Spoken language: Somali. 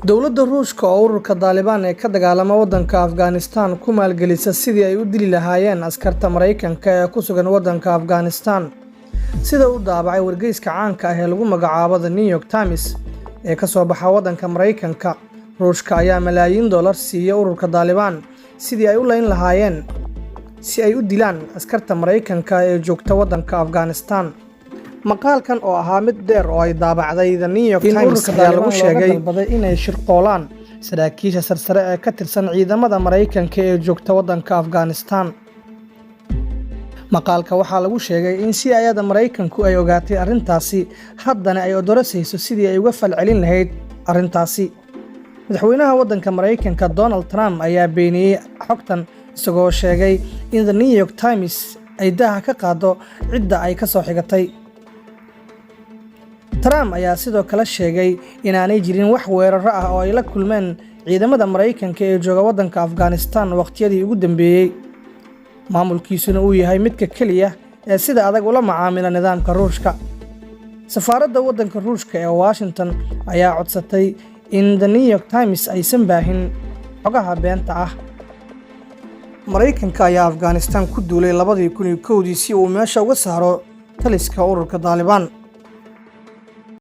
Dowladda Ruushka oo ururka Daalibaan ee ka dagaalama waddanka Afghanistan ku maalgelisa sidii ay u dili lahaayeen askarta Maraykanka ee ku sugan waddanka Afghanistan, sida uu daabacay wargeyska caanka ah ee lagu magacaabo The New York Times ee ka soo baxa waddanka Maraykanka. Ruushka ayaa malaayiin dollar siiya ururka Daalibaan sidii ay u layn lahaayeen, si ay u dilaan askarta Maraykanka ee joogta waddanka Afghanistan. Maqaalkan oo ahaa mid dheer oo ay daabacday The New York Times ayaa lagu sheegay inay shirqoolaan saraakiisha sarsare ee ka tirsan ciidamada Maraykanka ee joogta waddanka Afghanistan. Maqaalka waxaa lagu sheegay in CIA-da Maraykanku ay ogaatay arrintaasi, haddana ay odorosayso sidii ay uga falcelin lahayd arrintaasi. Madaxweynaha waddanka Maraykanka Donald Trump ayaa beeniyey xogtan, isagoo sheegay in The New York Times ay daaha ka qaado cidda ay ka soo xigatay. Trump ayaa sidoo kale sheegay inaanay jirin wax weeraro ah oo ay la kulmeen ciidamada Maraykanka ee jooga waddanka Afghanistan waqtiyadii ugu dambeeyey, maamulkiisuna uu yahay midka keliya ee sida adag ula macaamila nidaamka Ruushka. Safaaradda waddanka Ruushka ee Washington ayaa codsatay in The New York Times aysan baahin xogaha beenta ah. Maraykanka ayaa Afghanistan ku duulay 2001-dii si uu meesha uga saaro taliska ururka Daalibaan.